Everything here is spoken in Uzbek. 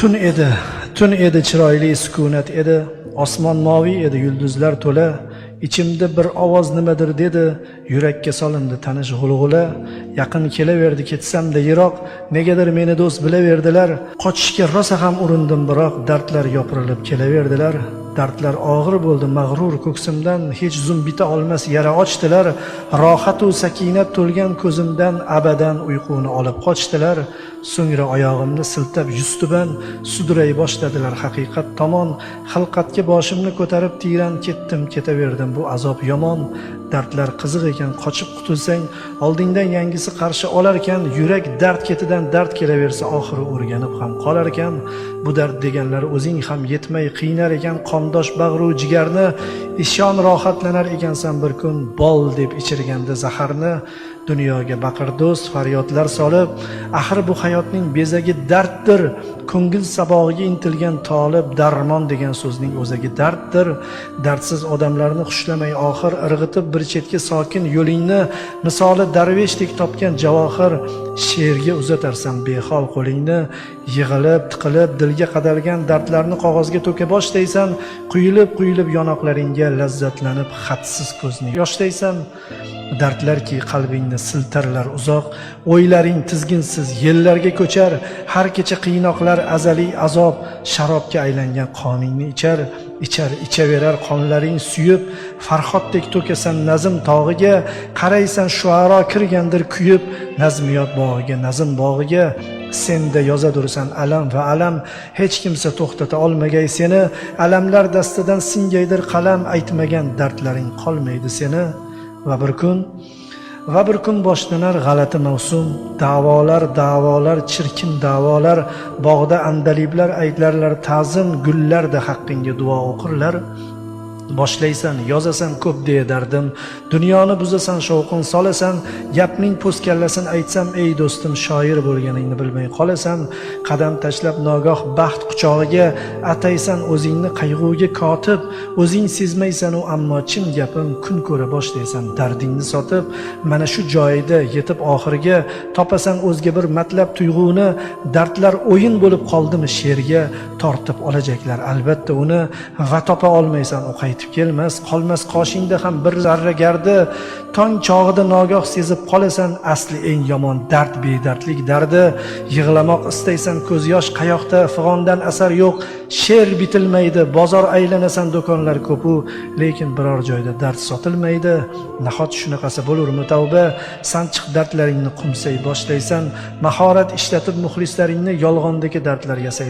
Tun edi, tun edi, chiroyli sukunat edi. Osmon moviy edi, yulduzlar to'la. Ichimda bir ovoz nimadir dedi, yurakka solindi tanish g'ulg'ula. Yaqin kelaverdi, ketsam-da yiroq, negadir meni do'st bilaverdilar. Qochishga rosa ham urindim, biroq dardlar yopirilib kelaverdilar. Dardlar og'ir bo'ldi mag'rur ko'ksimdan, hech zum bita olmas yara ochdilar. Rohatu sakinat to'lgan ko'zimdan abadan uyquni olib qochdilar. So'ngra oyog'imni siltab yuztuban sudray boshladilar haqiqat tomon. Xilqatga boshimni ko'tarib tiyran ketdim, ketaverdim, bu azob yomon. Dardlar qiziq ekan, qochib qutulsang oldingdan yangisi qarshi olarkan. Yurak dard ketidan dard kelaversa oxiri o'rganib ham qolarkan. Bu dard deganlar o'zing ham yetmay qiynar ekan qondosh bag'ru jigarni. Ishon, rohatlanar ekansan bir kun bol deb ichirganda zaharni. Dunyoga baqir do'st faryodlar solib, axir bu hayotning bezagi darddir. Ko'ngil sabog'iga intilgan tolib, darmon degan so'zning o'zagi darddir. Dardsiz odamlarni xushlamay oxir, irg'itib bir chetga sokin yo'lingni, misoli darveshdek topgan javohir she'rga uzatarsan behol qo'lingni. Yig'ilib, tiqilib dilga qadalgan dardlarni qog'ozga to'ka boshlaysan. Quyilib quyilib yonoqlaringga lazzatlanib hadsiz ko'zni yoshlaysan. Dardlarki qalbingni siltarlar uzoq, o'ylaring tizginsiz yellarga ko'char. Har kecha qiynoqlar, azaliy azob sharobga aylangan qoningni ichar, ichar, ichaverar qonlaring suyib. Farhoddek to'kasan nazm tog'iga, qaraysan shuaro kirgandir kuyib nazmiyot bog'iga, nazm bog'iga. Senda yozadursan alam va alam, hech kimsa to'xtata olmagay seni. Alamlar dastidan singaydir qalam, aytmagan dardlaring qolmaydi seni. Va bir kun boshlanar g'alati mavsum. Da'volar, da'volar, chirkin da'volar. Bog'da andaliblar aytlarlar ta'zim, gullarda haqqingga duo o'qirlar. Boshlaysan, yozasan ko'p deya dardim, dunyoni buzasan, shovqin solasan. Gapning po'stkallasini aytsam, ey do'stim, shoir bo'lganingni bilmay qolasan. Qadam tashlab nogoh baxt quchog'iga, ataysan o'zingni qayg'uga kotib. O'zing sezmaysan u, ammo chin gapim, kun ko'ra boshlaysan dardingni sotib. Mana shu joyida yetib oxiriga, topasan o'zga bir matlab tuyg'uni. Dardlar o'yin bo'lib qoldimi she'rga, tortib olajaklar albatta uni. Va topa olmaysan, u qaytib kelmas, qolmas qoshingda ham bir zarra gardi. Tong chog'ida nogoh sezib qolasan, asli eng yomon dard bedardlik dardi. Yig'lamoq istaysan, ko'z yosh qayoqda? Fig'ondan asar yo'q, she'r bitilmaydi. Bozor aylanasan, do'konlar ko'pu, lekin biror joyda dard sotilmaydi. Nahot shunaqasi bo'lurmi, tavba? Sanchiq dardlaringni qumsay boshlaysan, mahorat ishlatib muxlislaringni yolg'ondagi dardlar yasay.